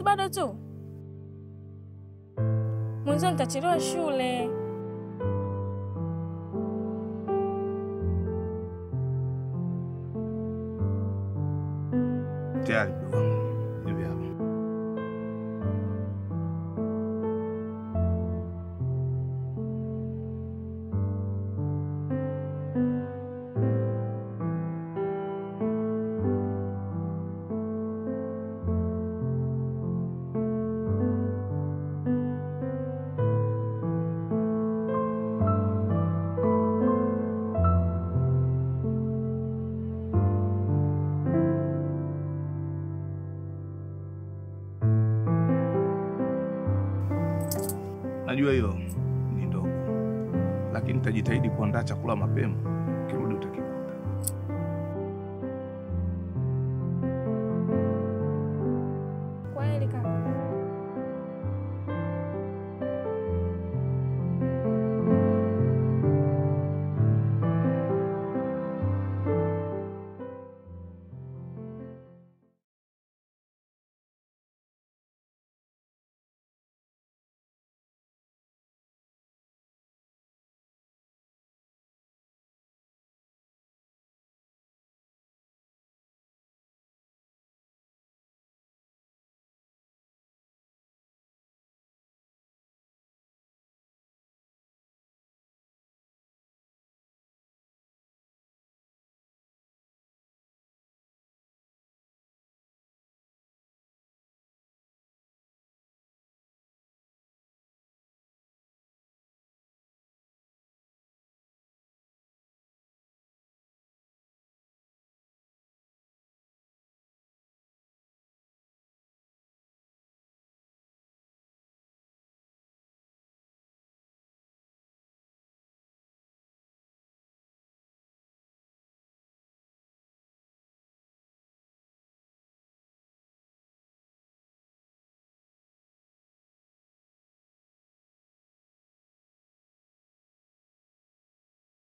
Si bado tu. Mwanzo nitachelewa shule. Tayari mdogo wangu. Hivi hapa. Najua hiyo ni ndogo, lakini nitajitahidi kuandaa chakula mapema. Kirudi utakikuta. Kweli kaka.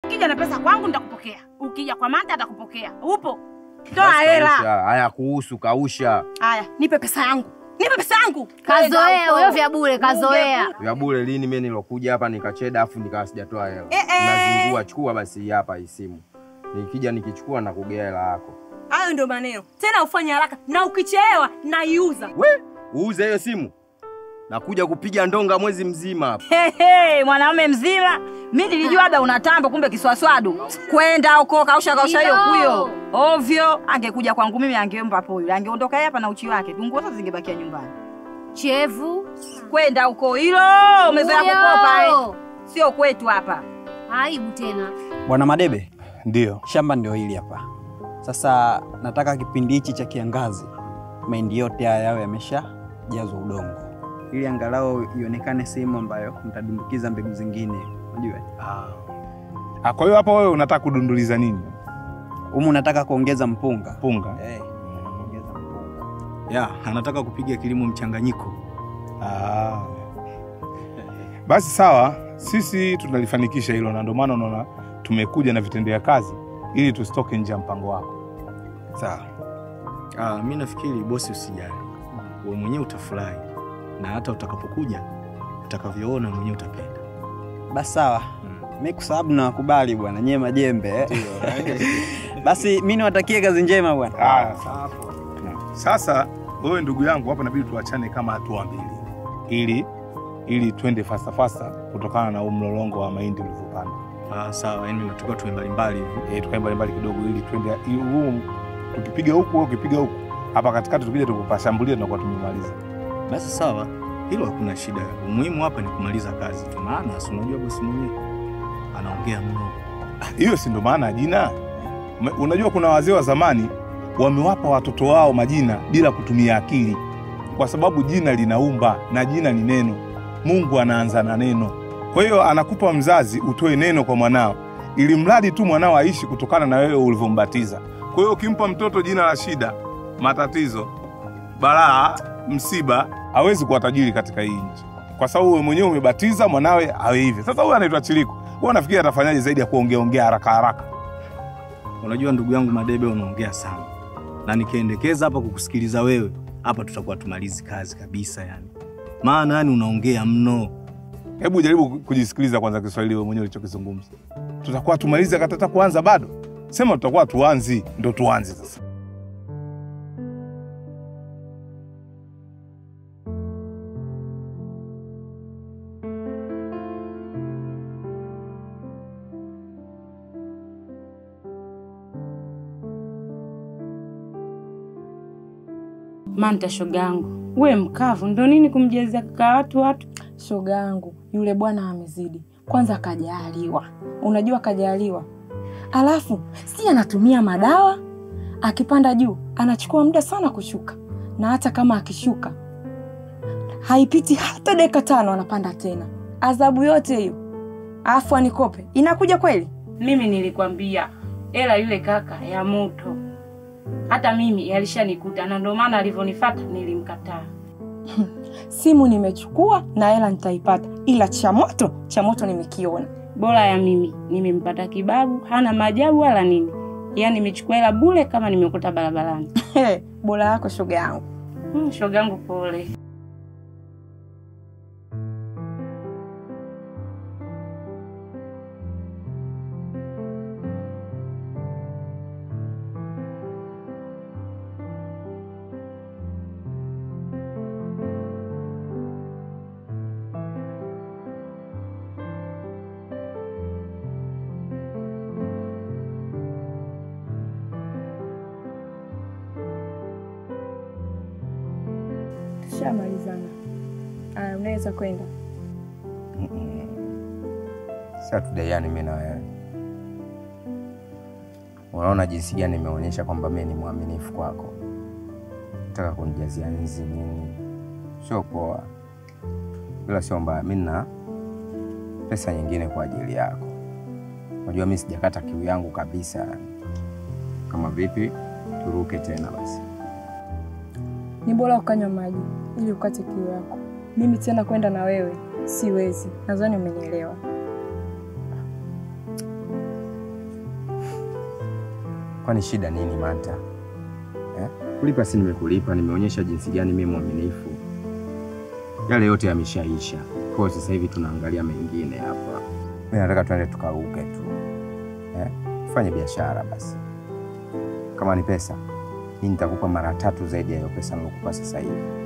Ukija na pesa kwangu nitakupokea. Ukija kwa Manta atakupokea. Upo. Toa hela. Haya kuhusu kausha. Haya, nipe pesa yangu. Nipe pesa yangu. Kazoea wewe vya bure, kazoea. Vya bure lini mimi nilokuja hapa nikacheda afu nikawa sijatoa hela. Unazingua, chukua basi hapa hii simu. Nikija nikichukua na kugea hela yako. Hayo ndio maneno. Tena ufanye haraka na ukichelewa naiuza. We, uuze hiyo simu. Nakuja kupiga ndonga mwezi mzima hapa. Hey, hey, mwanaume mzima. Mimi nilijua labda unatamba kumbe kiswaswadu. Kwenda huko kausha kausha hiyo kuyo. Ovyo, angekuja kwangu mimi angeomba hapo yule. Angeondoka hapa na uchi wake. Nguo zote zingebakia nyumbani. Chevu. Kwenda huko hilo umezoea kukopa eh. Sio kwetu hapa. Aibu tena. Bwana Madebe? Ndio. Shamba ndio hili hapa. Sasa nataka kipindi hichi cha kiangazi mahindi yote haya yawe yameshajazwa udongo, ili angalau ionekane sehemu ambayo mtadumbukiza mbegu zingine, unajua? Ah, kwa hiyo hapa wewe unataka kudunduliza nini? Humu unataka kuongeza mpunga. Mpunga. Eh, kuongeza mpunga. Ya, anataka kupiga kilimo mchanganyiko. Ah. Basi sawa, sisi tunalifanikisha hilo na ndio maana unaona tumekuja na vitendea kazi ili tusitoke nje ya mpango wako. Sawa. Ah, mimi nafikiri bosi usijali. Wewe mwenyewe utafurahi. Na hata utakapokuja utakavyoona mwenyewe utapenda. Basi sawa. Mimi kwa sababu nawakubali bwana, nyewe majembe. Basi mimi niwatakie kazi njema bwana. Ah, sawa. Sasa wewe ndugu yangu hapa inabidi tuachane kama hatua mbili ili twende fasta fasta kutokana na mlolongo wa mahindi ulivyopanda. Ah, sawa, yani tunatoka tuwe mbalimbali hivi. Eh, tukae mbalimbali kidogo ili twende huu tukipiga huku au ukipiga huku. Hapa katikati tukija tukupashambulia tunakuwa tumemaliza. Basi sawa, hilo hakuna shida. Umuhimu hapa ni kumaliza kazi tu. Maana si unajua bosi mwenyewe anaongea mno. Hiyo si ndo maana jina. Unajua kuna wazee wa zamani wamewapa watoto wao majina bila kutumia akili. Kwa sababu jina linaumba na jina ni neno. Mungu anaanza na neno. Kwa hiyo anakupa mzazi utoe neno kwa mwanao ili mradi tu mwanao aishi kutokana na wewe ulivyombatiza. Kwa hiyo ukimpa mtoto jina la shida, matatizo, balaa, msiba, hawezi kuwa tajiri katika hii nchi. Kwa sababu wewe mwenyewe umebatiza mwanawe awe hivi. Sasa huyu anaitwa Chiliko. Wewe unafikiri atafanyaje zaidi ya kuongea ongea haraka haraka? Unajua ndugu yangu Madebe unaongea sana. Na nikiendekeza hapa kukusikiliza wewe, Hapa tutakuwa tumalizi kazi kabisa yani. Maana yani unaongea mno. Hebu jaribu kujisikiliza kwanza Kiswahili wewe mwenyewe ulichokizungumza. Tutakuwa tumalize katata kuanza bado. Sema tutakuwa tuanzi, ndio tuanze sasa. Manta shogangu, we mkavu ndo nini kumjezea kaka watu? Shogangu, yule bwana amezidi. Kwanza kajaliwa. Unajua kajaliwa. Alafu si anatumia madawa, akipanda juu anachukua muda sana kushuka. Na hata kama akishuka haipiti hata dakika 5 anapanda tena. Adhabu yote hiyo. Alafu anikope. Inakuja kweli? Mimi nilikwambia ela yule kaka ya moto. Hata mimi yalishanikuta na ndio maana alivyonifuata nilimkataa. Simu nimechukua na hela nitaipata, ila cha moto nimekiona. Bora ya mimi nimempata kibabu, hana maajabu wala nini. Yaani nimechukua hela bure kama nimekuta barabarani. Bora yako shoga yangu. Shoga yangu pole. Tushamalizana. Aya, unaweza kwenda. Sasa tudaiani mimi na wewe. Unaona jinsi gani nimeonyesha kwamba mimi ni mwaminifu kwako. Nataka kunijazia nzi nini? Sio poa. Bila sio mbaya, mimi na pesa nyingine kwa ajili yako. Unajua mimi sijakata kiu yangu kabisa. Kama vipi turuke tena basi. Ni bora ukanywa maji ili ukate kiu yako. Mimi tena kwenda na wewe siwezi. Nadhani umenielewa. Kwani shida nini Manta? Kulipa si nimekulipa, nimeonyesha jinsi gani mimi mwaminifu. Yale yote yameshaisha. Kwa hiyo sasa hivi tunaangalia mengine hapa. Mimi nataka tuende tukaruke tu. Tufanye biashara basi. Kama ni pesa, mimi nitakupa mara 3 zaidi ya hiyo pesa nilokupa sasa hivi.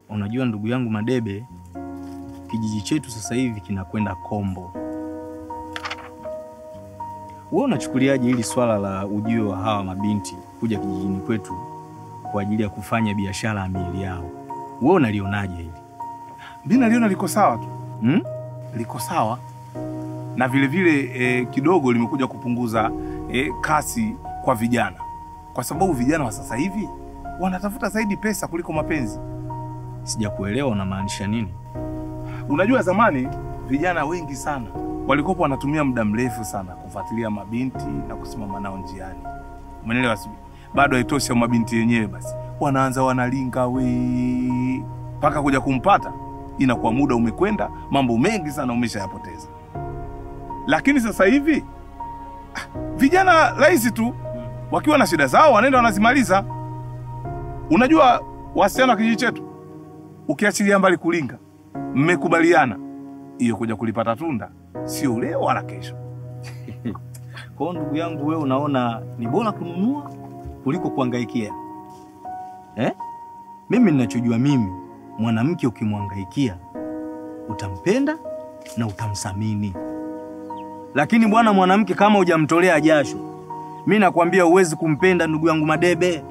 Unajua ndugu yangu Madebe, kijiji chetu sasa hivi kinakwenda kombo. Wewe unachukuliaje hili swala la ujio wa hawa mabinti kuja kijijini kwetu kwa ajili ya kufanya biashara ya miili yao? Wewe unalionaje hili? Mimi naliona liko sawa tu. Liko sawa. Na vile vile kidogo limekuja kupunguza kasi kwa vijana. Kwa sababu vijana wa sasa hivi wanatafuta zaidi pesa kuliko mapenzi. Sijakuelewa unamaanisha nini? Unajua zamani vijana wengi sana walikuwa wanatumia muda mrefu sana kufuatilia mabinti na kusimama nao njiani. Umeelewa sio? Bado haitoshi mabinti yenyewe basi. Wanaanza wanalinga we mpaka kuja kumpata inakuwa muda umekwenda, mambo mengi sana umeshayapoteza. Lakini sasa hivi vijana rahisi tu wakiwa na shida zao wanaenda wanazimaliza. Unajua wasichana wa kijiji chetu ukiachilia mbali kulinga, mmekubaliana hiyo kuja kulipata tunda sio leo wala kesho. Kwa ndugu yangu wewe unaona ni bora kununua kuliko kuhangaikia. Mimi ninachojua mimi, mwanamke ukimhangaikia utampenda na utamsamini. Lakini bwana mwanamke kama hujamtolea jasho, mimi nakwambia huwezi kumpenda ndugu yangu Madebe.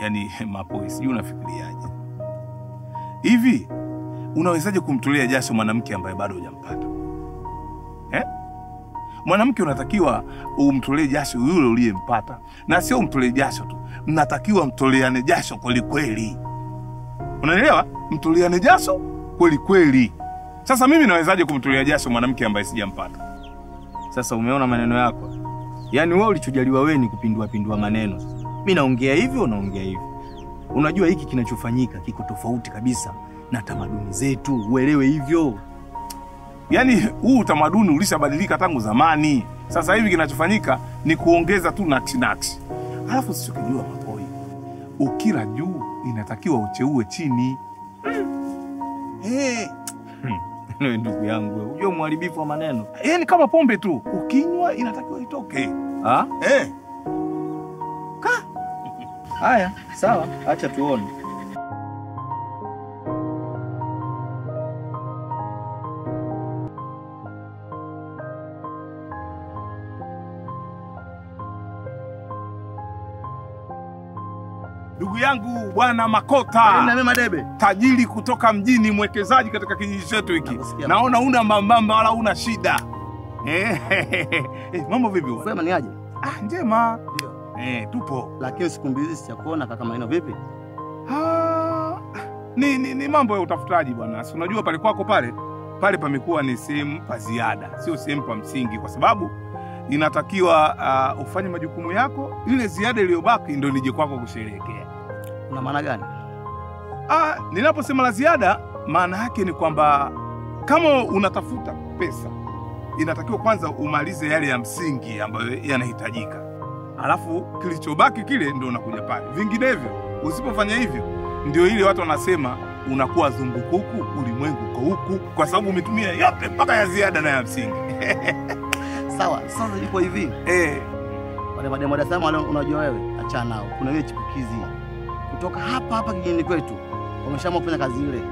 Yaani Mapoi, sijui unafikiriaje. Hivi unawezaje kumtolea jasho mwanamke ambaye bado hujampata? Mwanamke unatakiwa umtolee jasho yule uliyempata. Na sio umtolee jasho tu. Mnatakiwa mtoleane jasho kweli kweli. Unanielewa? Mtoleane jasho kweli kweli. Sasa mimi nawezaje kumtolea jasho mwanamke ambaye sijampata? Sasa umeona maneno yako. Yaani wewe ulichojaliwa wewe ni kupindua pindua maneno. Mimi naongea hivyo, unaongea hivyo. Unajua hiki kinachofanyika kiko tofauti kabisa na tamaduni zetu, uelewe hivyo. Yaani huu utamaduni ulishabadilika tangu zamani. Sasa hivi kinachofanyika ni kuongeza tu nakshi nakshi. Alafu sichokijua Mapoi, ukila juu inatakiwa ucheue chini. Hey. Ndugu yangu, unajua mharibifu wa maneno. Yaani kama pombe tu, ukinywa inatakiwa itoke. Ah? Ka. Haya, sawa, acha tuone. Ndugu yangu Bwana Makota, na mimi Madebe, tajiri kutoka mjini, mwekezaji katika kijiji chetu hiki. Naona una mambamba wala una shida. Mambo vipi bwana? Sema ni aje? Ah, njema. Ndio. Tupo. Lakini siku mbili sijakuona kaka Maina, vipi? Ah, ni mambo ya utafutaji bwana. Si unajua pale kwako pale pamekuwa ni sehemu pa ziada, sio sehemu pa msingi, kwa sababu inatakiwa ufanye majukumu yako, ile ziada iliyobaki ndio nije kwako kusherehekea. Una maana gani? Ah, ninaposema la ziada maana yake ni kwamba kama unatafuta pesa inatakiwa kwanza umalize yale ya msingi ambayo yanahitajika. Alafu kilichobaki kile ndio unakuja pale. Vinginevyo usipofanya hivyo ndio ile watu wanasema unakuwa zungukuku, ulimwengu kwa huku, kwa sababu umetumia yote mpaka ya ziada na ya msingi. Sawa, sasa ipo hivi. Wale mademo da sana wale unajua wewe, achana nao. Kuna ile chipukizi kutoka hapa hapa kijijini kwetu. Wameshaamua kufanya kazi ile.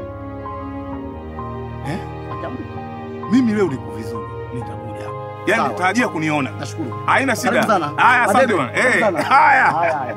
Mimi leo niko vizuri, nitakuja. Yaani tarajia kuniona. Nashukuru. Haina shida. Haya, asante bwana. Haya. Haya.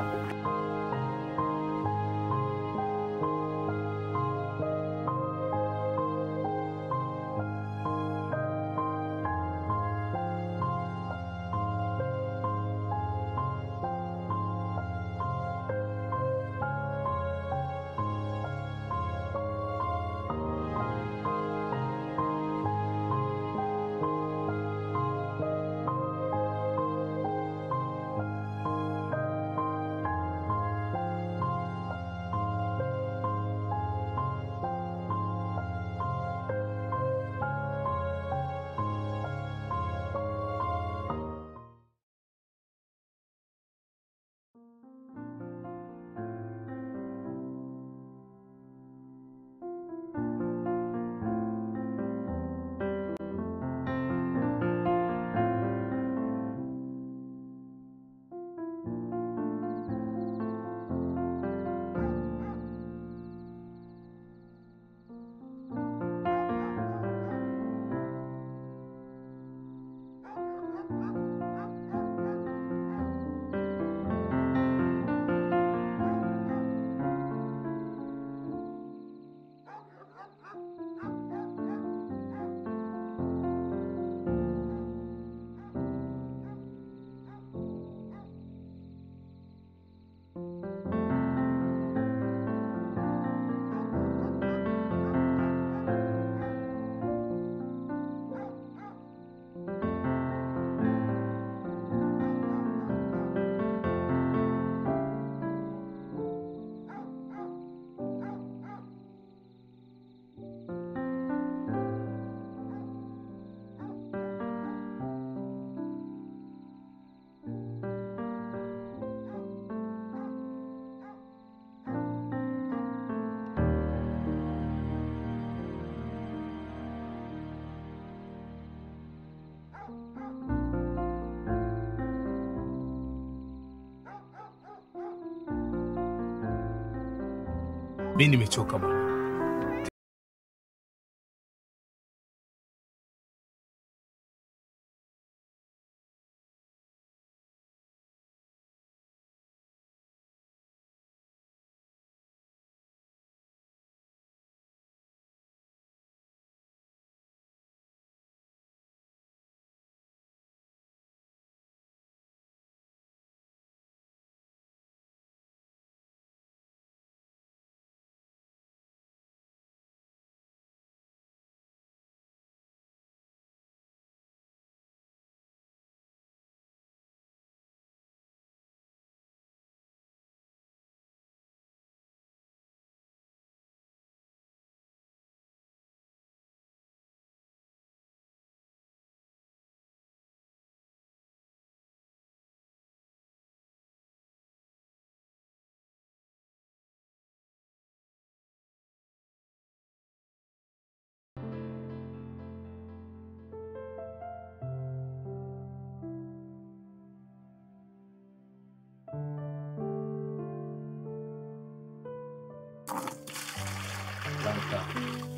Mimi nimechoka bwana.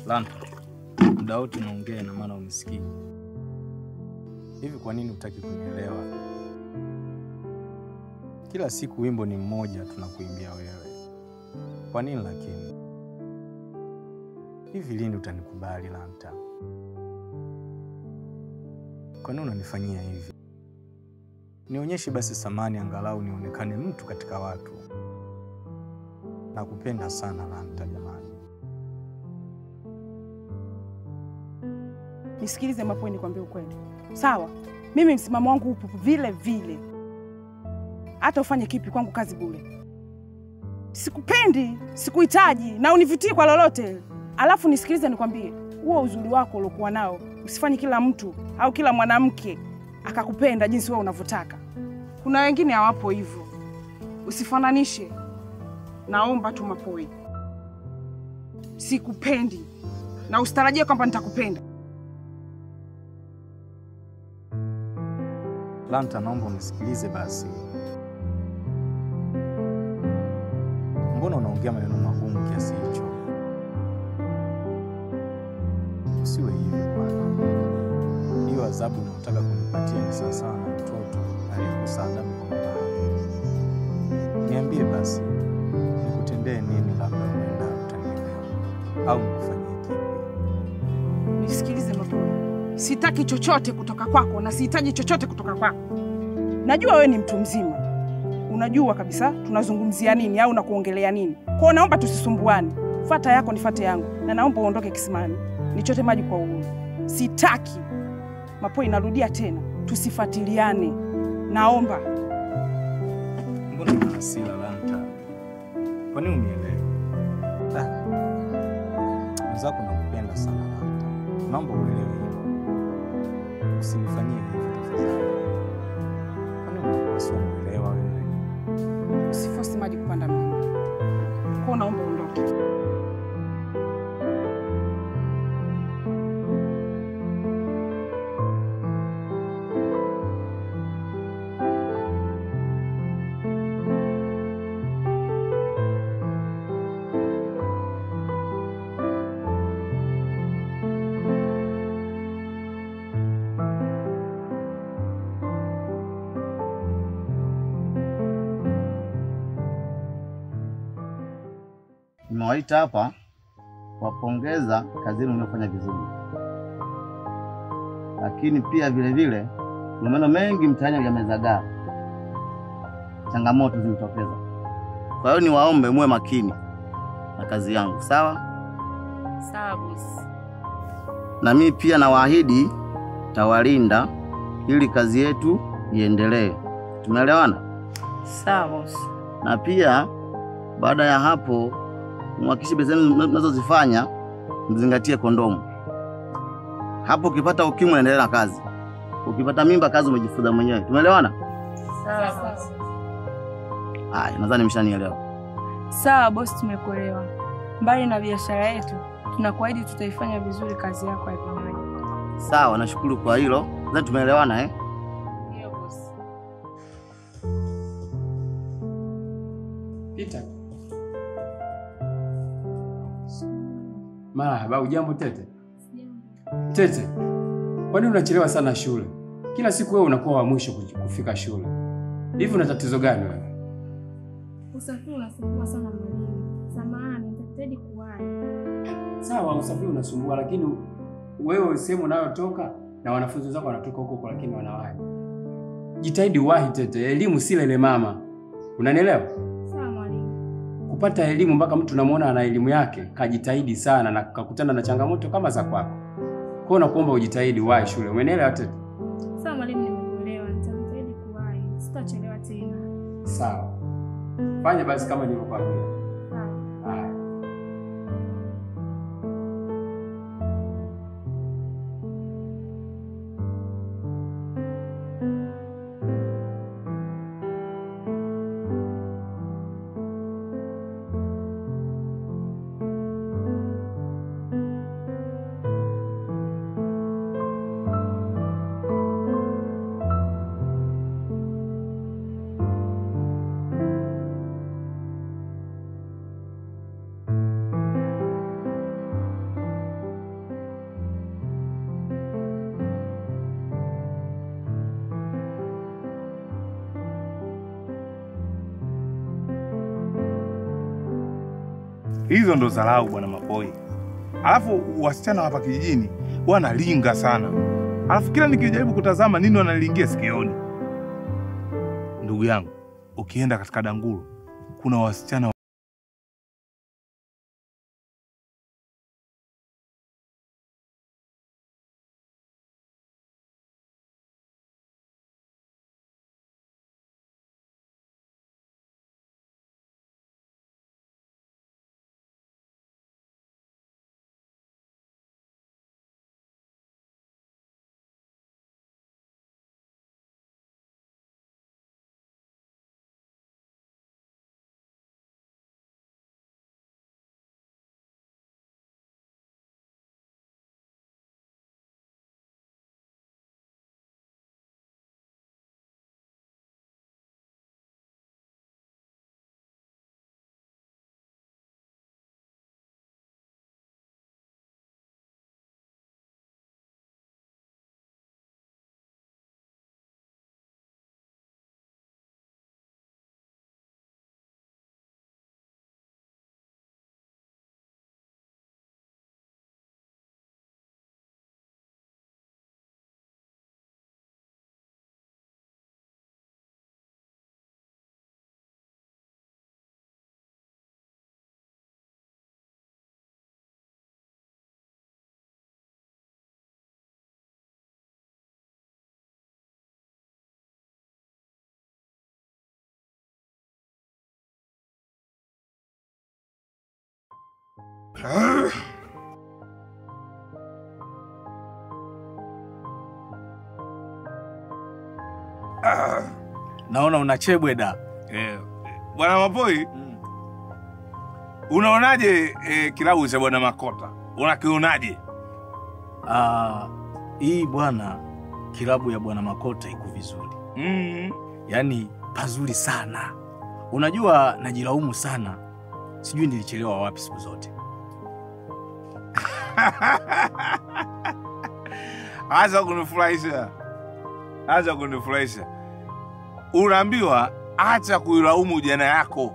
Lanta, muda wote unaongea na maana unisikii. Hivi kwa nini hutaki kunielewa? Kila siku wimbo ni mmoja tunakuimbia wewe. Kwa nini lakini? Hivi lini utanikubali Lanta? Kwa nini unanifanyia hivi? Nionyeshe basi samani angalau nionekane mtu katika watu. Nakupenda sana Lanta jamani. Nisikilize Mapwe, nikwambie ukweli. Sawa? Mimi msimamo wangu upo vile vile. Hata ufanye kipi kwangu kazi bure. Sikupendi, sikuhitaji na univutii kwa lolote. Alafu nisikilize nikwambie, huo uzuri wako uliokuwa nao usifanye kila mtu au kila mwanamke akakupenda jinsi wewe unavyotaka. Kuna wengine hawapo hivyo. Usifananishe. Naomba tu Mapoi. Sikupendi na usitarajie kwamba nitakupenda. Lanta, naomba unisikilize basi. Mbona unaongea maneno magumu kiasi hicho? Usiwe hivi bwana. Hiyo adhabu unayotaka kunipatia ni sawa sawa na mtoto aliyekosa adabu kwa mama yake. Niambie basi, nikutendee nini labda uenda utanielewa au nikufanyie kipi? Nisikilize Mapoi. Sitaki chochote kutoka kwako na sihitaji chochote kutoka kwako. Najua wewe ni mtu mzima. Unajua kabisa tunazungumzia nini au nakuongelea nini. Kwa naomba tusisumbuane. Fuata yako nifuate yangu na naomba uondoke kisimani. Nichote maji kwa uhuru. Sitaki. Mapoi, narudia tena, tusifuatiliane. Naomba. Mbona una hasira Lanta? Kwa nini unielewe? Mwenzako nakupenda sana Lanta. Naomba uelewe hilo. Usinifanyie hivyo tafadhali. Kwa nini unapaswa kuelewa wewe? Usifosi maji kupanda mlima. Kwa naomba uondoke. Nimewaita hapa kuwapongeza kazi yenu mliofanya vizuri. Lakini pia vile vile kuna maneno mengi mtaani yamezagaa. Changamoto zimetokeza. Kwa hiyo niwaombe muwe makini na kazi yangu, sawa? Sawa boss. Na mimi pia nawaahidi tawalinda ili kazi yetu iendelee. Tumeelewana? Sawa boss. Na pia baada ya hapo muhakikishe pesa mnazozifanya mzingatie kondomu. Hapo ukipata ukimwi unaendelea na kazi. Ukipata mimba kazi umejifunza mwenyewe. Tumeelewana? Sawa boss. Haya, nadhani mshanielewa. Sawa boss, tumekuelewa. Mbali na biashara yetu, tunakuahidi tutaifanya vizuri kazi yako ya vinywaji. Sawa, nashukuru kwa hilo. Nadhani tumeelewana eh? Ndio boss. Peter. Marahaba, hujambo Tete? Tete, kwa nini unachelewa sana shule? Kila siku wewe unakuwa wa mwisho kufika shule. Hivi una tatizo gani wewe? Usafiri unasumbua sana mwalimu. Samahani, nitajitahidi kuwahi. Sawa, usafiri unasumbua lakini wewe sehemu unayotoka na wanafunzi wenzako wanatoka huko huko lakini wanawahi. Jitahidi uwahi Tete, elimu si lele mama. Unanielewa? Sawa mwalimu. Kupata elimu mpaka mtu unamuona ana elimu yake, kajitahidi sana na kakutana na changamoto kama za kwako. Kwa hiyo nakuomba ujitahidi uwahi shule. Umeelewa Tete? Sawa mwalimu, nimekuelewa. Nitajitahidi kuwahi. Sitachelewa tena. Sawa. Fanya basi kama nilivyokuambia. Sawa. Haya. Hizo ndo dharau bwana Mapoi. Alafu wasichana hapa kijijini wanalinga sana. Alafu kila nikijaribu kutazama nini wanalingia sikioni. Ndugu yangu, ukienda katika Danguro kuna wasichana Naona unachebweda. Bwana Mapoi, unaonaje kilabu cha Bwana Makota? Unakionaje? Hii bwana kilabu ya Bwana Makota iko vizuri. Yaani pazuri sana. Unajua najilaumu sana. Sijui nilichelewa wapi siku zote. Acha kunifurahisha. Acha kunifurahisha. Unaambiwa acha kuilaumu jana yako.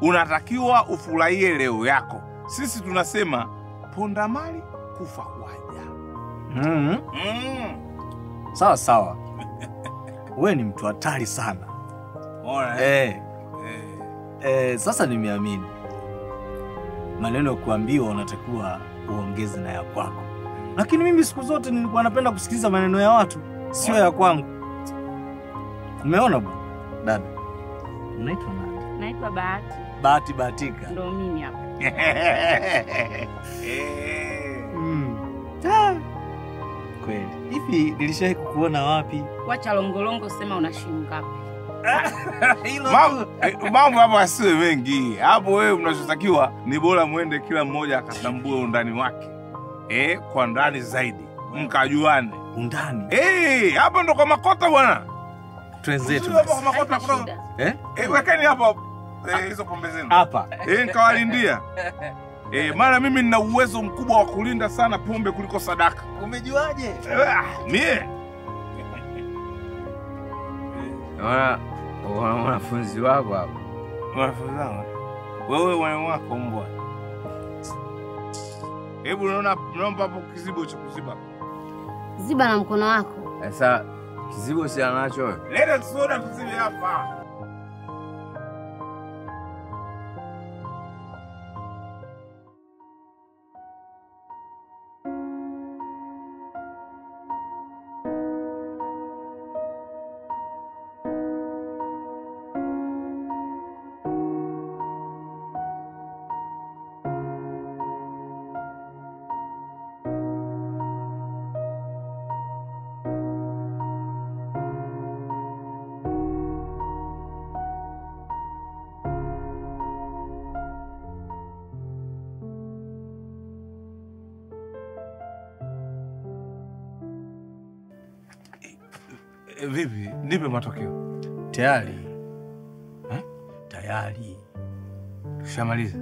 Unatakiwa ufurahie leo yako. Sisi tunasema ponda mali kufa kwaja. Sawa sawa. Wewe ni mtu hatari sana. Sasa nimeamini. Maneno kuambiwa unatakiwa uongeze na ya kwako. Lakini mimi siku zote nilikuwa napenda kusikiliza maneno ya watu, sio ya kwangu. Umeona bwana? Dada. Unaitwa nani? Naitwa Bahati. Bahati Bahatika. Ndio mimi hapa. Kweli. Hivi nilishawahi kukuona wapi? Wacha longolongo, sema una shilingi ngapi? Mambo hapo asiwe mengi. Hapo wewe mnachotakiwa ni bora muende kila mmoja akatambue undani wake. Kwa ndani zaidi. Mkajuane. Undani. Hapo ndo kwa Makota bwana. Twenzetu. Hapo kwa Makota kuna. Wekeni hapo hizo pombe zenu. Hapa. Nikawalindia. Maana mimi nina uwezo mkubwa wa kulinda sana pombe kuliko sadaka. Umejuaje? Mie. Wanafunzi wako hapo. Wanafunzi wangu. Wewe wako mbwa. Hebu unaona naomba hapo kizibo cha kuziba. Ziba na mkono wako. Sasa kizibo si anacho wewe. Leta soda tuzibe hapa. Vipi? Nipe matokeo. Tayari. Tayari. Tushamaliza.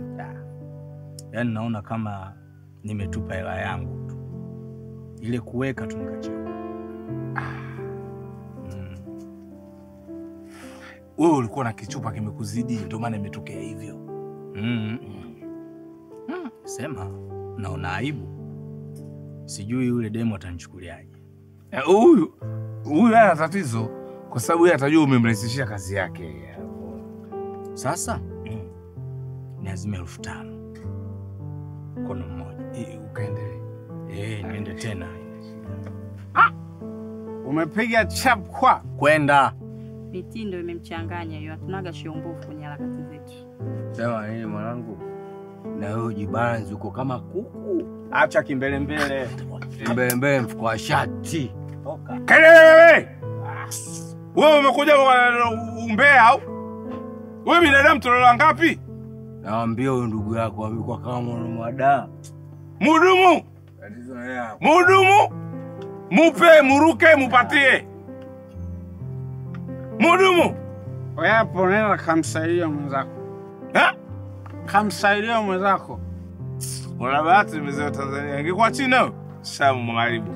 Yaani naona kama nimetupa hela yangu tu. Ile kuweka tu nikachelewa. Wewe ulikuwa na kichupa kimekuzidi ndio maana imetokea hivyo. Sema naona aibu. Sijui yule demu atanichukuliaje. Huyu hana tatizo kwa sababu yeye atajua umemrahisishia kazi yake. Sasa niazime 5,000. Mkono mmoja. Ukaendelee. Niende tena. Umepiga chap kwa kwenda. Mitindo imemchanganya hiyo. Hatunaga shiombofu kwenye harakati zetu. Sema nini mwanangu? Na wewe ujibalance uko kama kuku. Acha kimbelembele. Kimbelembele mfuko wa shati. Toka. Kelele! Wewe umekuja umbea au? Wewe binadamu tunalola ngapi? Naambia huyu ndugu yako amekuwa kama mwanadamu. Mudumu. Mudumu. Mupe, muruke, mupatie. Mudumu. Wewe hapo nenda kamsaidia mwenzako. Ha? Kamsaidia mwenzako. Una bahati mzee wa Tanzania. Ingekuwa China, Shamu magharibi.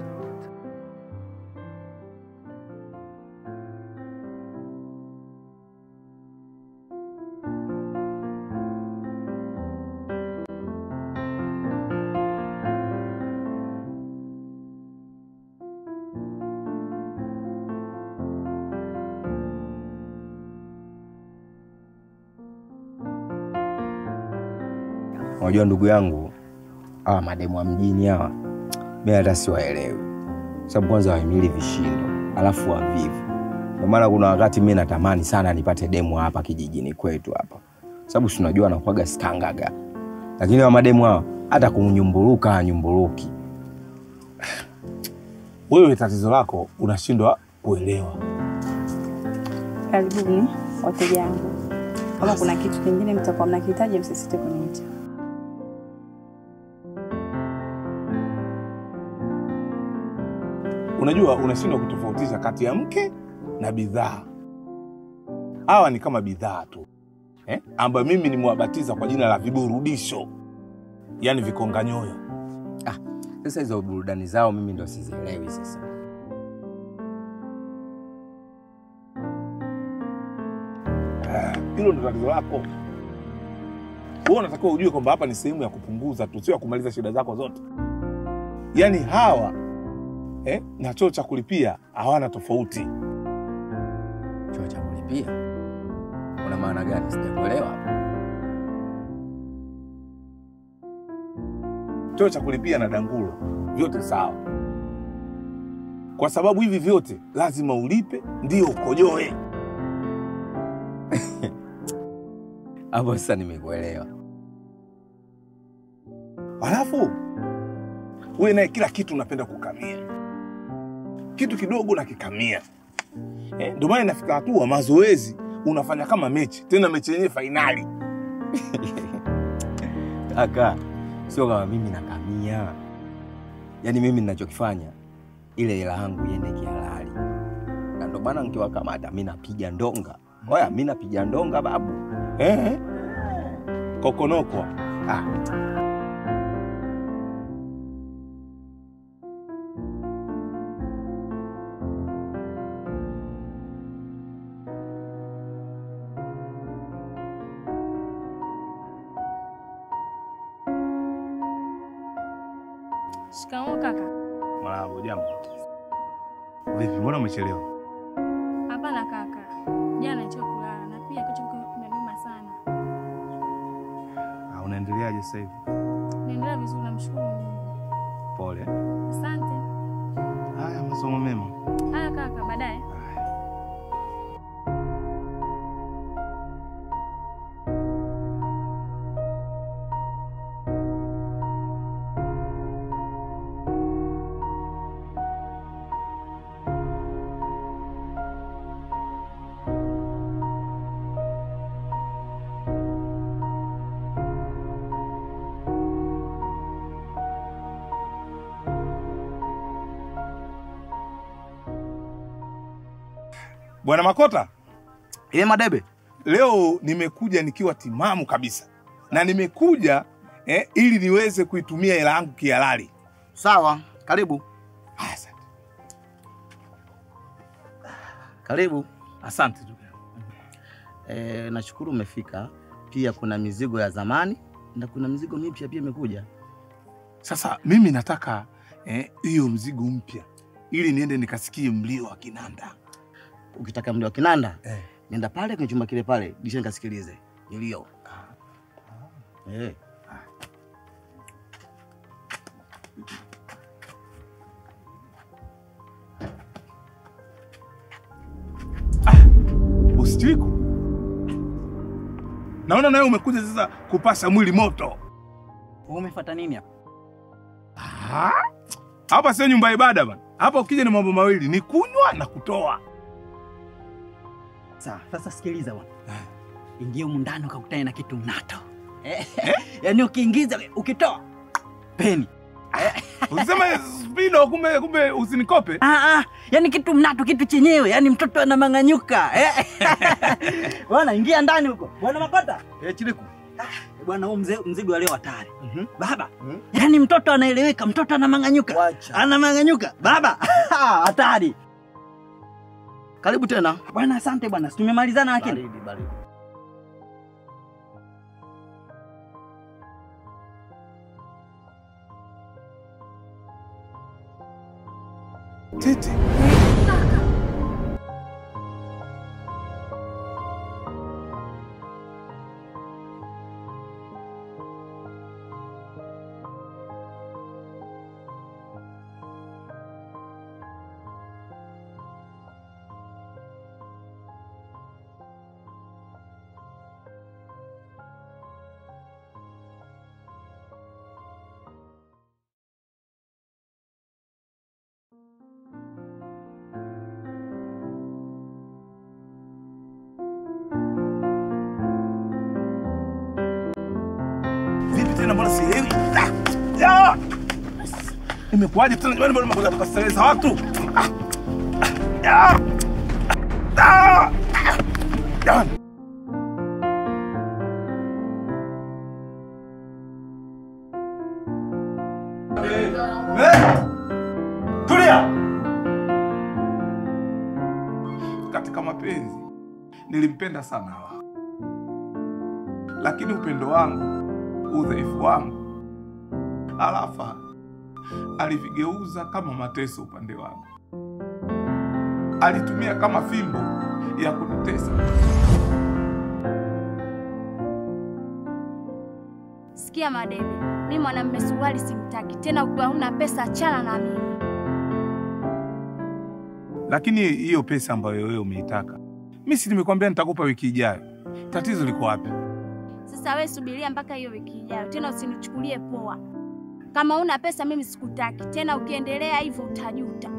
Unajua ndugu yangu, hawa mademu wa mjini hawa mimi hata siwaelewi. Sababu kwanza wahimili vishindo, alafu wavivu. Ndio maana kuna wakati mimi natamani sana nipate demu hapa kijijini kwetu hapa. Sababu si unajua anakuaga skangaga. Lakini hawa mademu hawa hata kumnyumburuka hanyumburuki. Wewe tatizo lako unashindwa kuelewa. Karibuni wateja wangu. Kama kuna kitu kingine mtakuwa mnakihitaji msisite kuniita. Unajua unashindwa kutofautisha kati ya mke na bidhaa. Hawa ni kama bidhaa tu. Ambayo mimi nimewabatiza kwa jina la viburudisho. Yaani vikonganyoyo. Sasa hizo burudani zao mimi ndo sizielewi sasa. Hilo ndo tatizo lako. Wewe unatakiwa ujue kwamba hapa ni sehemu ya kupunguza tu, sio ya kumaliza shida zako zote. Yaani hawa na choo cha kulipia hawana tofauti. Choo cha kulipia? Una maana gani? Sijakuelewa. Choo cha kulipia na dangulo vyote sawa. Kwa sababu hivi vyote lazima ulipe ndio ukojoe. Hapo sasa nimekuelewa. Alafu wewe naye kila kitu unapenda kukamia. Kitu kidogo unakikamia. Ndio maana inafika hatua mazoezi unafanya kama mechi, tena mechi yenyewe finali. Kaka, sio kama mimi nakamia. Yaani mimi ninachokifanya ile hela yangu iende kihalali. Na ndio maana nikiwakamata mimi napiga ndonga. Oya, mimi napiga ndonga babu. Kokonoko. Shikamoo kaka. Marahaba, jambo. Vipi, mbona umechelewa? Hapana kaka. Jana nilichoka kulala na pia kichwa kimeniuma sana. Unaendeleaje sasa hivi? Naendelea vizuri, namshukuru Mungu. Pole. Asante. Haya, masomo mema. Haya kaka, baadaye. Bwana Makota. Madebe. Leo nimekuja nikiwa timamu kabisa. Na nimekuja ili niweze kuitumia hela yangu kihalali. Sawa, karibu. Asante. Karibu. Asante ndugu yangu. Nashukuru umefika. Pia kuna mizigo ya zamani Na kuna mizigo mipya pia imekuja. Sasa mimi nataka hiyo mzigo mpya ili niende nikasikie mlio wa kinanda. Ukitaka mlio wa kinanda, nenda pale kwenye chumba kile pale, kisha nikasikilize milio. Bosi Chiriku, naona nawe umekuja sasa kupasha mwili moto. Umefuata nini hapa? Hapa sio nyumba ya ibada bana. Hapa ukija ni mambo mawili, ni kunywa na kutoa. Sawa, sasa sikiliza bwana. Ingia humu ndani ukakutane na kitu mnato. Yaani ukiingiza ukitoa peni. Usisema spido kumbe usinikope. Yaani kitu mnato, kitu chenyewe, yaani mtoto anamanganyuka. Bwana ingia ndani huko. Bwana Makota. Chiriku. Bwana huu mzigo leo hatari. Baba. Yaani mtoto anaeleweka, mtoto anamanganyuka. Anamanganyuka. Baba, hatari. Karibu tena. Bwana asante bwana. Tumemalizana lakini. Baridi, baridi. Tete. Imekuwaje tena jamani, mbona mnakuja kukaseleza watu? Tulia. Katika mapenzi nilimpenda sana Hawa, lakini upendo wangu, udhaifu wangu, Arafa alivigeuza kama mateso upande wangu. Alitumia kama fimbo ya kunitesa. Sikia Madebe, mimi mwanamume suruali simtaki tena. Ukiwa huna pesa achana na mimi. Lakini hiyo pesa ambayo wewe umeitaka, mimi si nimekwambia nitakupa wiki ijayo. Tatizo liko wapi? Sasa wewe subiria mpaka hiyo wiki ijayo. Tena usinichukulie poa. Kama una pesa mimi sikutaki tena, ukiendelea hivyo utajuta.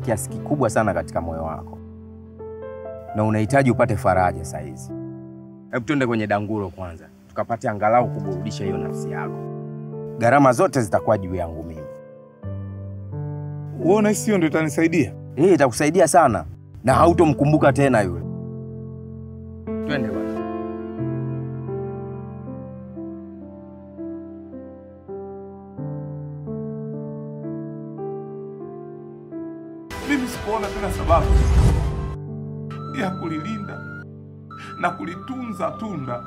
Kiasi kikubwa sana katika moyo wako na unahitaji upate faraja saa hizi. Hebu tuende kwenye danguro kwanza, tukapate angalau kuburudisha hiyo nafsi yako. Gharama zote zitakuwa juu yangu mimi. Wewe unahisi hiyo ndio itanisaidia? Itakusaidia sana na hautomkumbuka tena yule. Twende bwana. Mimi sikuona tena sababu ya kulilinda na kulitunza tunda,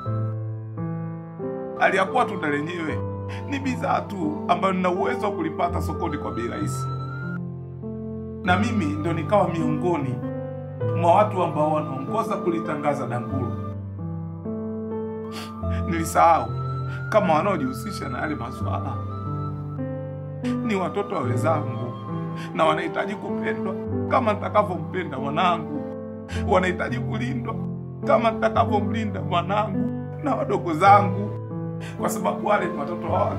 aliyakuwa tunda lenyewe ni bidhaa tu ambayo nina uwezo wa kulipata sokoni kwa bei rahisi. Na mimi ndo nikawa miongoni mwa watu ambao wanaongoza kulitangaza dangulo. Nilisahau kama wanaojihusisha na yale masuala ni watoto wa wenzangu na wanahitaji kupendwa kama nitakavyompenda mwanangu, wanahitaji kulindwa kama nitakavyomlinda mwanangu na wadogo zangu, kwa sababu wale ni watoto wao,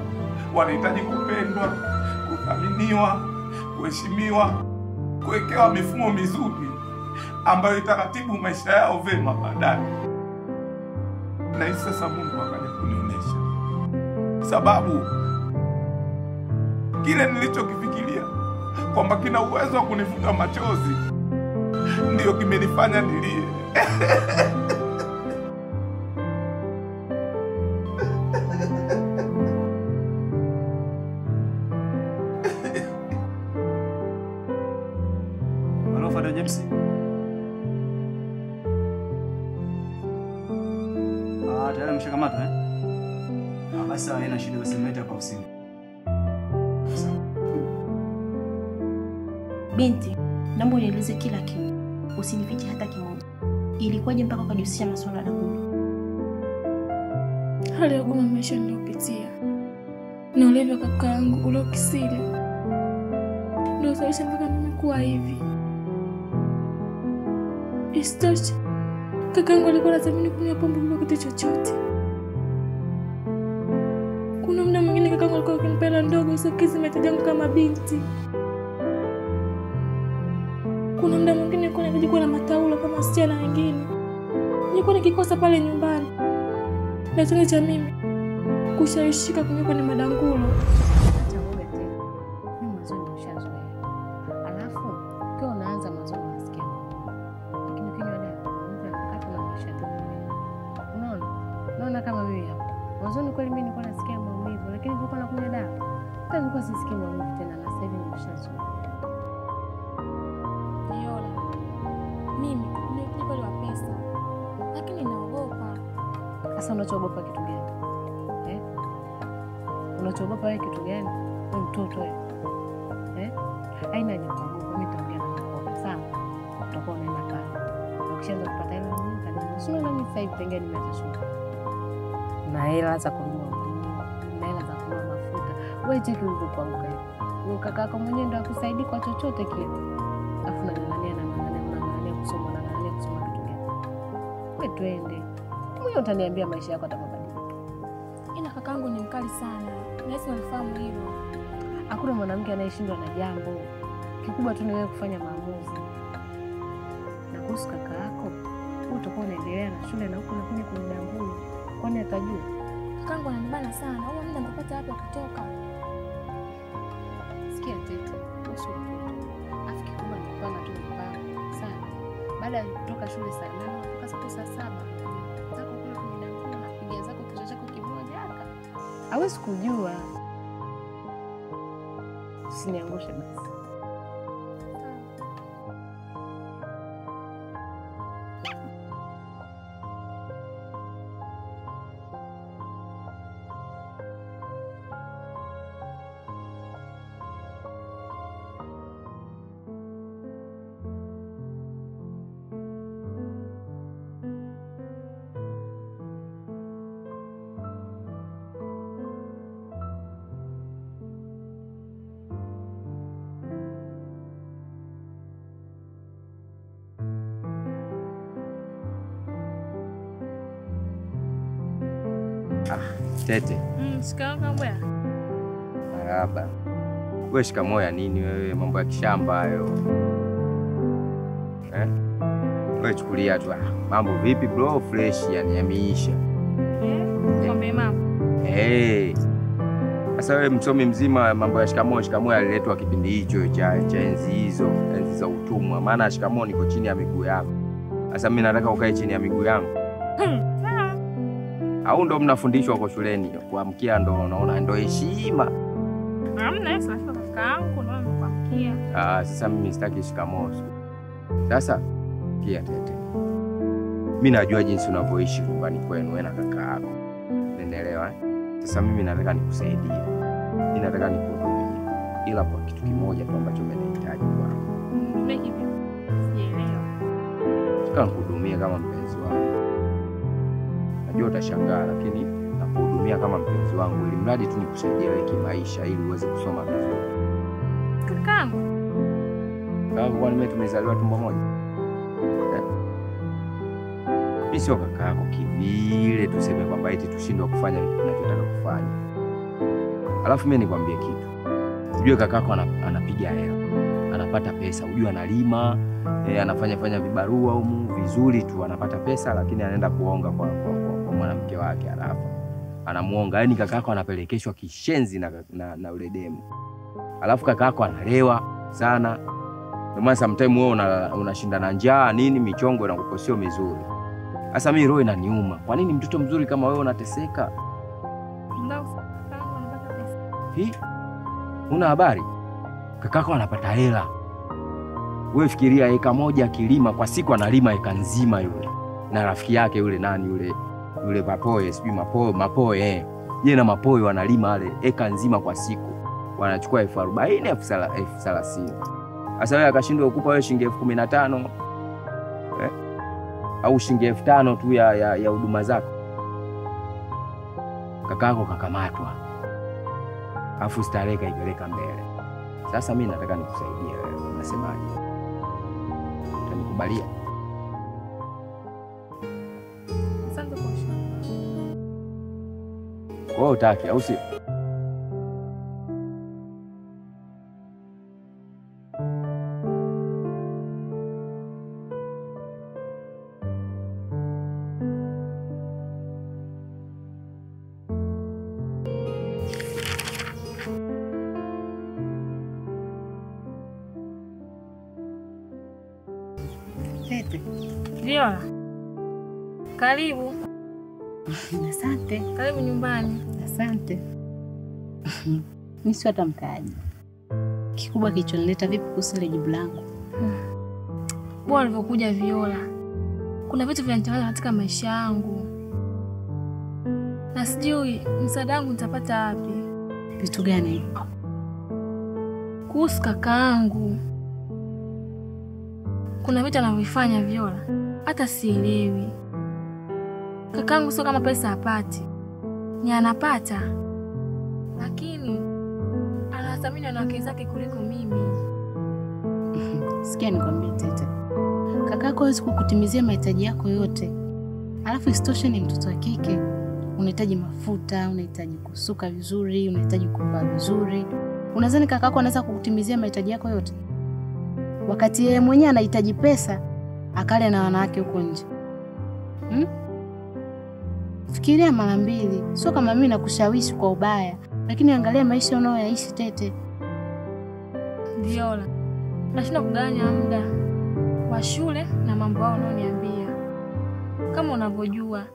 wanahitaji kupendwa, kuthaminiwa, kuheshimiwa, kuwekewa mifumo mizuri ambayo itaratibu maisha yao vema baadaye. Na hivi sasa Mungu akaja kunionyesha sababu kile nilichokifikiria kwamba kina uwezo wa kunifuta machozi ndio kimenifanya nilie. Hello, Father James. Tayari mshakamatwa eh? Basi haina shida, basi mlete hapa ofisini. Binti, naomba unieleze kila kitu. Usinifiche hata kimoja. Ilikuwaje mpaka ukajihusisha masuala ya dangulo? Hali ya ugumu maisha niliyopitia na ulevi wa kaka yangu uliokisiri ndio usababisha mpaka mimi kuwa hivi. Isitoshe, kaka yangu alikuwa anatamani kunywa pombe bila kitu chochote. Kuna muda mwingine kaka yangu alikuwa akinipa hela ndogo usikizi mahitaji yangu kama binti. Kuna muda mwingine nilikuwa nahitaji kuwa na mataulo kama wasichana wengine. Nilikuwa nikikosa pale nyumbani. Na chanzo cha mimi kushawishika kunywa kwenye madangulo. Acha uoga tena. Mimi mwanzoni nimeshazoea. Alafu ukiwa unaanza mwanzoni unasikia maumivu. Lakini ukinywa dawa maumivu yanakata na maisha yanaendelea. Unaona? Naona kama mimi hapa. Mwanzoni kweli mimi nilikuwa nasikia maumivu, lakini nilikuwa nakunywa dawa. Hata nilikuwa sisikii maumivu tena na sasa hivi nimeshazoea. Viola, mimi nimekuja kweli wa pesa, lakini naogopa. Sasa unachoogopa kitu gani? Eh? Unachoogopa wewe kitu gani? Wewe mtoto wewe. Eh? Haina haja kuogopa, mimi nitaongea na mkono. Sawa? Utakuwa unaenda pale. Ukishaanza kupata hela mimi nitaenda. Sio na mimi sasa hivi tangia nimeanza shule. Na hela za kununua nguo, na hela za kununua mafuta. Wewe cheki ulivyokuanguka hivi. Wewe kaka yako mwenyewe ndio akusaidii kwa chochote kile. Alafu unang'ang'ania na unang'ang'ania kusoma, unang'ang'ania kusoma kitu gani? Wewe twende. Mwenyewe utaniambia maisha yako yatabadilika. Ila kakaangu ni mkali sana. Nahisi unafahamu hilo. Hakuna mwanamke anayeshindwa na jambo. Kikubwa tu ni wewe kufanya maamuzi. Na kuhusu kaka yako, wewe utakuwa unaendelea na shule na huko unakuja kwenye dangulo. Kwani atajua? Kakaangu ananibana sana. Huo muda napata wapi kutoka? Sikia Tete, kuhusu mtoto. Afu kikubwa ni kupanga tu mipango. Sawa. Baada ya kutoka shule saa 8 mpaka saa 7. Zako kule kwenye dangulo na piga zako kichwa chako kimoja haka. Hawezi kujua. Usiniangushe basi. Tete. Shikamoo kambwa. Marahaba. Wewe shikamoo ya nini wewe? Mambo ya kishamba hayo. Eh? Wewe chukulia tu. Mambo vipi bro? Fresh yani yameisha. Kombe mama. Eh. Sasa wewe msomi mzima mambo ya shikamoo, shikamoo yaliletwa kipindi hicho cha enzi hizo, enzi za utumwa. Maana shikamoo niko chini ya miguu yako. Sasa mimi nataka ukae chini ya miguu yangu. Au ndo mnafundishwa kwa shuleni kuamkia ndo unaona ndo heshima? Hamna, sasa kaka yangu naona kuamkia. Sasa mimi sitaki shikamoo. Sasa kia Tete. Mimi najua jinsi unavyoishi nyumbani kwenu wewe na kaka yako. Unaelewa eh? Sasa mimi nataka nikusaidie. Mimi nataka nikuhudumie. Ila kwa kitu kimoja tu ambacho mimi nahitaji kwako. Mimi kipi? Sijaelewa. Nataka nikuhudumie kama mpenzi wangu. Najua utashangaa lakini nakuhudumia kama mpenzi wangu ili mradi tu nikusaidie wewe kimaisha ili uweze kusoma vizuri. Kakaangu. Kama kwa nini tumezaliwa tumbo moja? Mimi sio kaka yako kivile tuseme kwamba eti tushindwa kufanya tunachotaka kufanya. Alafu mimi nikwambie kitu. Ujue kakako anapiga hela. Anapata pesa, ujue analima, anafanya vibarua humu vizuri tu anapata pesa lakini anaenda kuonga kwa mwanamke wake alafu anamuonga. Yaani kakako anapelekeshwa kishenzi na ule demu. Alafu kakako analewa sana. Ndio maana sometimes wewe unashinda na njaa nini michongo inakuwa sio mizuri. Sasa mimi roho inaniuma. Kwa nini mtoto mzuri kama wewe unateseka? Ndio kakaangu anapata pesa. Hii? Una habari? Kakako anapata hela. Wewe fikiria eka moja akilima kwa siku analima eka nzima yule. Na rafiki yake yule nani yule yule Mapoe sijui Mapoe. Yeye na Mapoe wanalima wale eka nzima kwa siku. Wanachukua 40,000 30,000. Sasa wewe akashindwa kukupa wewe shilingi 15,000. Au shilingi 5,000 tu ya huduma zako. Kakako kakamatwa. Afu starehe kaipeleka mbele. Sasa mimi nataka nikusaidie wewe, unasemaje? Utanikubalia? Asante kwa ushauri. Wewe utaki au sio? Viola, karibu. Asante. Karibu nyumbani. Asante. Mimi sio hata mkaaji. Kikubwa kilichonileta vipi kuhusu ile jibu langu? Bora ulivyokuja Viola. Kuna vitu vinanichanganya katika maisha yangu. Na sijui msaada wangu nitapata wapi. Vitu gani? Kuhusu kakaangu. Kuna vitu anavyofanya Viola, hata sielewi. Kakaangu sio kama pesa hapati. Ni anapata. Lakini anathamini wanawake zake kuliko mimi. Sikia nikwambie Tete. Kakako hawezi kukutimizia mahitaji yako yote. Alafu isitoshe ni mtoto wa kike. Unahitaji mafuta, unahitaji kusuka vizuri, unahitaji kuvaa vizuri. Unadhani kakako anaweza kukutimizia mahitaji yako yote? Wakati yeye mwenyewe anahitaji pesa akale na wanawake huko nje. Fikiria mara mbili. Sio kama mimi nakushawishi kwa ubaya, lakini angalia maisha unayoyaishi Tete. Viola, nashindwa kugawanya muda wa shule na mambo yao unaoniambia. Kama unavyojua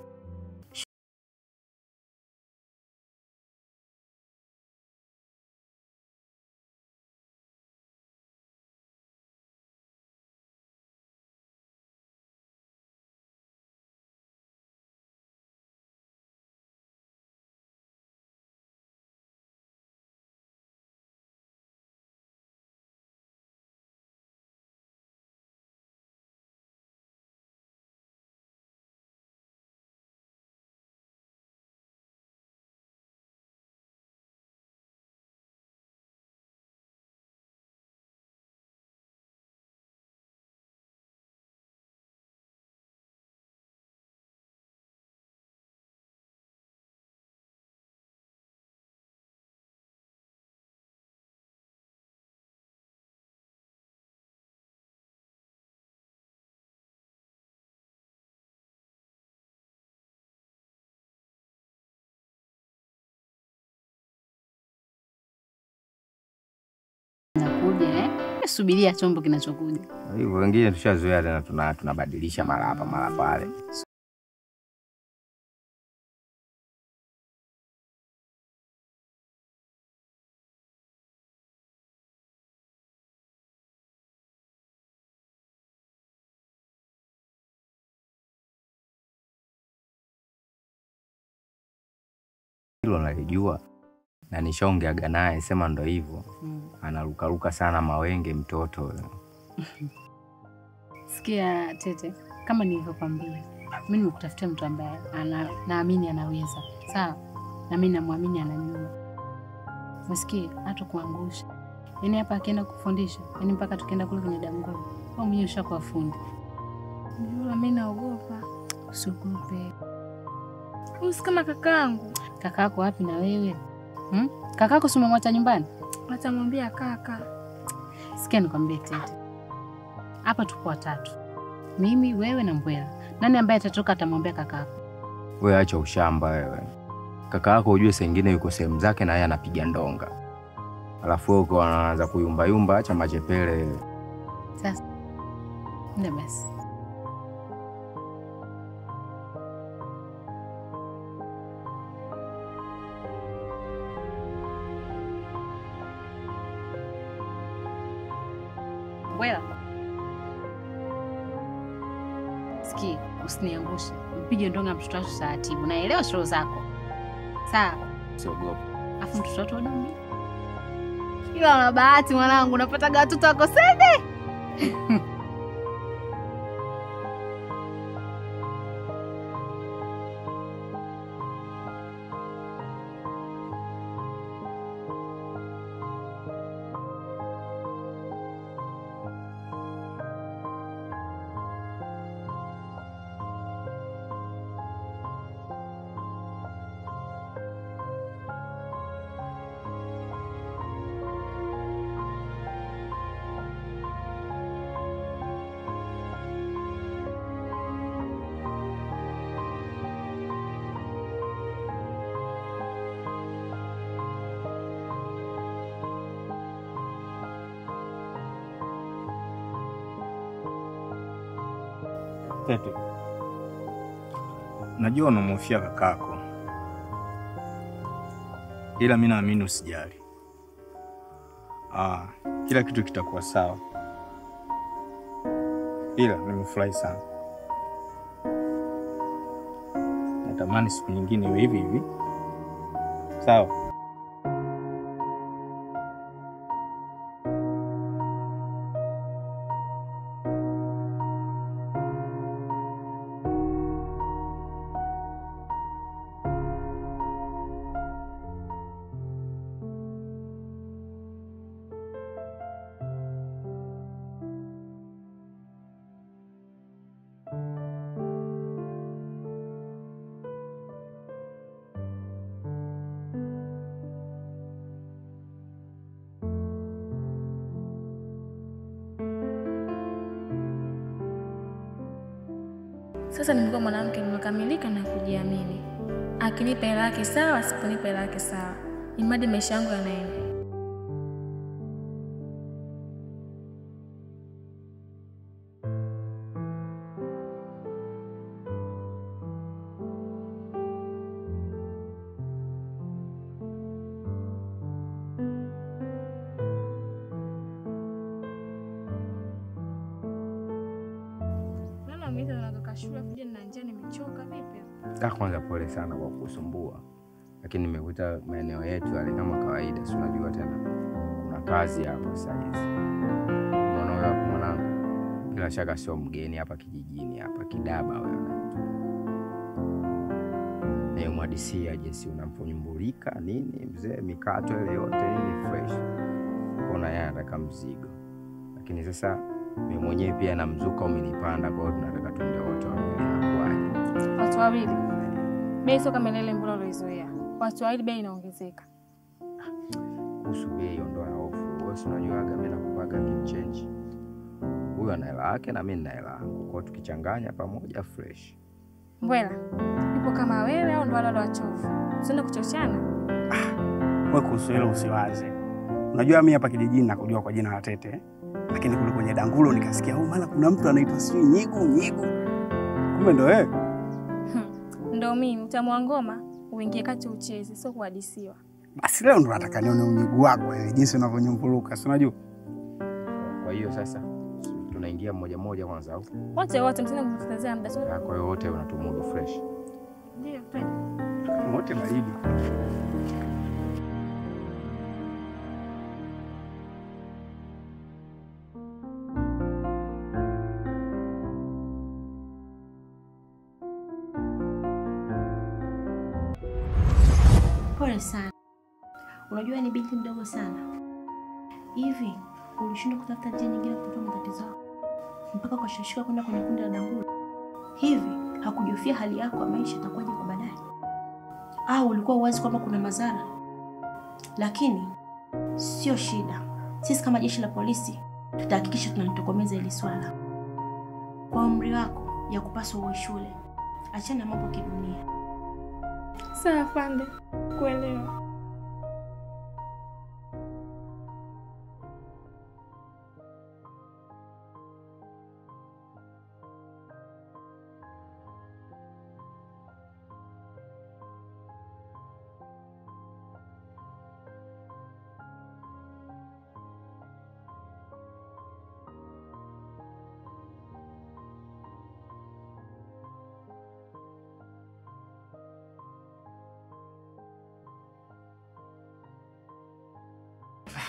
Nakuja eh? Subiria chombo kinachokuja. Hivyo wengine tushazoea tena tunabadilisha mara hapa mara pale. Hilo nalijua. Na nishaongeaga naye, sema ndo hivyo. Analukaluka sana mawenge mtoto. Sikia Tete, kama nilivyokuambia, mimi nimekutafutia mtu ambaye naamini anaweza. Sawa? Na mimi namwamini anajua. Msikie hata kuangusha. Yaani hapa akienda kufundisha, yaani mpaka tukienda kule kwenye dango. Wewe mwenyewe ushakuwa fundi. Yule mimi naogopa. Usiogope. Usi kama kakaangu. Kakako wapi na wewe? Kakako si umemwacha nyumbani? Atamwambia kaka. Sikia nikwambie Tete. Hapa tupo watatu. Mimi, wewe na Mbwela. Nani ambaye atatoka atamwambia kakako? Wewe acha ushamba wewe. Kaka yako ujue saa nyingine yuko sehemu zake na yeye anapiga ndonga. Alafu wewe uko anaanza kuyumba yumba, acha machepele. Sasa. Ndio basi. Mbwela. Sikia, usiniangushe. Mpige ndonga mtoto wako taratibu. Naelewa show zako. Sawa. Usiogope. Afu mtoto wako wadumi. Ila una bahati mwanangu, unapata watoto wako sede. Tete, najua unamhofia kakako, ila mimi naamini usijali. Kila kitu kitakuwa sawa. Ila nimefurahi sana. Natamani siku nyingine iwe hivi hivi. Sawa. Sasa nimekuwa mwanamke nimekamilika na kujiamini. Akinipa hela yake sawa, asiponipa hela yake sawa. Imadi maisha yangu yanaenda. Kwanza pole sana kwa kusumbua, lakini nimekuta maeneo yetu yale kama kawaida, si unajua tena kuna kazi hapa sasa hizi. Mbona wewe hapo mwanangu, bila shaka sio mgeni hapa kijijini hapa Kidaba wewe unaitwa. Na umwadisia jinsi unamfonyumbulika nini mzee, mikato ile yote ni fresh. Kona yeye anataka mzigo. Lakini sasa mimi mwenyewe pia na mzuka umenipanda, kwa hiyo tunataka twende wote wawili na kuaje. Watu wawili. Bei sio kama ile mbona ulizoea. Watu wawili bei inaongezeka. Kuhusu bei ondoa hofu. Wewe si unajuaga mimi nakupaga change. Huyu ana hela yake na mimi nina hela yangu. Kwa hiyo tukichanganya pamoja fresh. Mbwela, yupo kama wewe au ndo wale wachovu? Usiende kuchochana. Wewe kuhusu hilo usiwaze. Unajua mimi hapa kijijini nakujua kwa jina la Tete. Lakini kule kwenye dangulo nikasikia oh, mara kuna mtu anaitwa sijui Nyigu Nyigu. Kumbe ndo wewe. Ndo mimi, utamu wa ngoma uingie kati ucheze, sio kuhadisiwa. Basi leo ndo nataka nione unyigu wako wewe, jinsi unavyonyumbuluka, si unajua? Kwa hiyo sasa tunaingia mmoja mmoja kwanza au? Wote wote msina kutazama muda. Kwa hiyo wote unatumudu fresh. Ndio, twende. Wote baridi. Pole sana. Unajua ni binti mdogo sana. Hivi ulishindwa kutafuta njia nyingine kutatua matatizo yako mpaka ukashawishika kwenda kwenye kundi la dangulo? Hivi hakujofia hali yako ya maisha itakuwaje kwa baadaye? Au ulikuwa uwazi kwamba kuna madhara? Lakini sio shida. Sisi kama jeshi la polisi tutahakikisha tunalitokomeza hili swala. Kwa umri wako ya kupaswa uwe shule. Achana mambo kidunia. Sawa afande, kuelewa.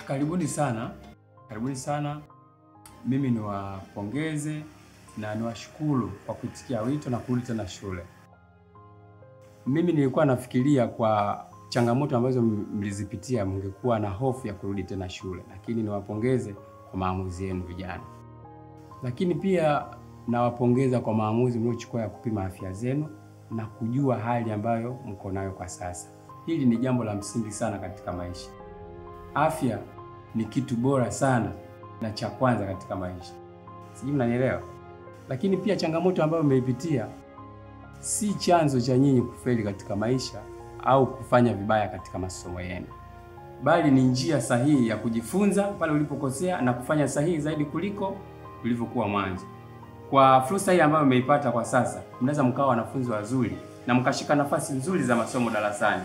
Karibuni sana. Karibuni sana. Mimi niwapongeze na niwashukuru kwa kuitikia wito na kurudi tena shule. Mimi nilikuwa nafikiria kwa changamoto ambazo mlizipitia mngekuwa na hofu ya kurudi tena shule, lakini niwapongeze kwa maamuzi yenu vijana. Lakini pia nawapongeza kwa maamuzi mliochukua ya kupima afya zenu na kujua hali ambayo mko nayo kwa sasa. Hili ni jambo la msingi sana katika maisha. Afya ni kitu bora sana na cha kwanza katika maisha. Sijui mnanielewa? Lakini pia changamoto ambayo mmeipitia si chanzo cha nyinyi kufeli katika maisha au kufanya vibaya katika masomo yenu, bali ni njia sahihi ya kujifunza pale ulipokosea na kufanya sahihi zaidi kuliko ulivyokuwa mwanzo. Kwa fursa hii ambayo mmeipata kwa sasa, mnaweza mkawa wanafunzi wazuri na mkashika nafasi nzuri za masomo darasani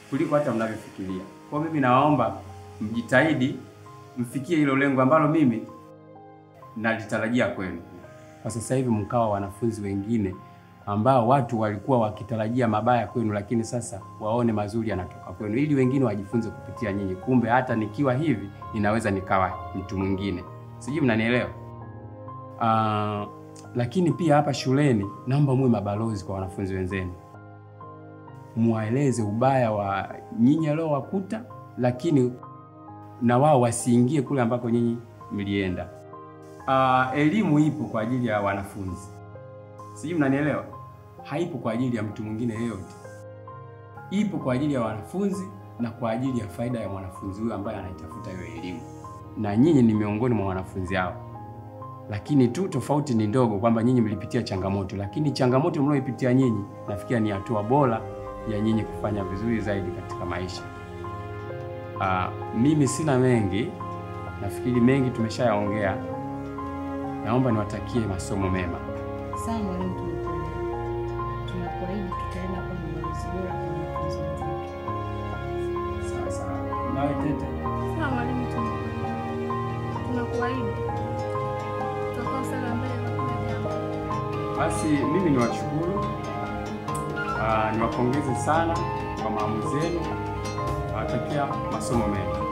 kuliko hata mnavyofikiria. Kwa mimi nawaomba mjitahidi mfikie hilo lengo ambalo mimi nalitarajia kwenu. Kwa sasa hivi mkawa wanafunzi wengine ambao watu walikuwa wakitarajia mabaya kwenu, lakini sasa waone mazuri yanatoka kwenu ili wengine wajifunze kupitia nyinyi. Kumbe hata nikiwa hivi ninaweza nikawa mtu mwingine. Sijui mnanielewa? Lakini pia hapa shuleni naomba muwe mabalozi kwa wanafunzi wenzenu. Muwaeleze ubaya wa nyinyi aliowakuta, lakini na wao wasiingie kule ambako nyinyi mlienda. Elimu ipo kwa ajili ya wanafunzi. Sijui mnanielewa? Haipo kwa ajili ya mtu mwingine yeyote. Ipo kwa ajili ya wanafunzi na kwa ajili ya faida ya mwanafunzi huyo ambaye anaitafuta hiyo elimu. Na nyinyi ni miongoni mwa wanafunzi hao. Lakini tu tofauti ni ndogo kwamba nyinyi mlipitia changamoto, lakini changamoto mlioipitia nyinyi nafikia ni hatua bora ya nyinyi kufanya vizuri zaidi katika maisha. Mimi sina mengi, nafikiri mengi tumeshayaongea. Naomba niwatakie masomo mema. Sawa mwalimu, tumekuelewa. Tunakuahidi tutaenda kwa mabalozi bora kwa wanafunzi wenzetu. Sawa sawa. Nawe Tete? Sawa mwalimu, tumekuelewa. Tunakuahidi tutakuwa mstari wa mbele kwa kila jambo. Basi mimi niwashukuru. Niwapongeze sana kwa maamuzi yenu. Nawatakia masomo mema.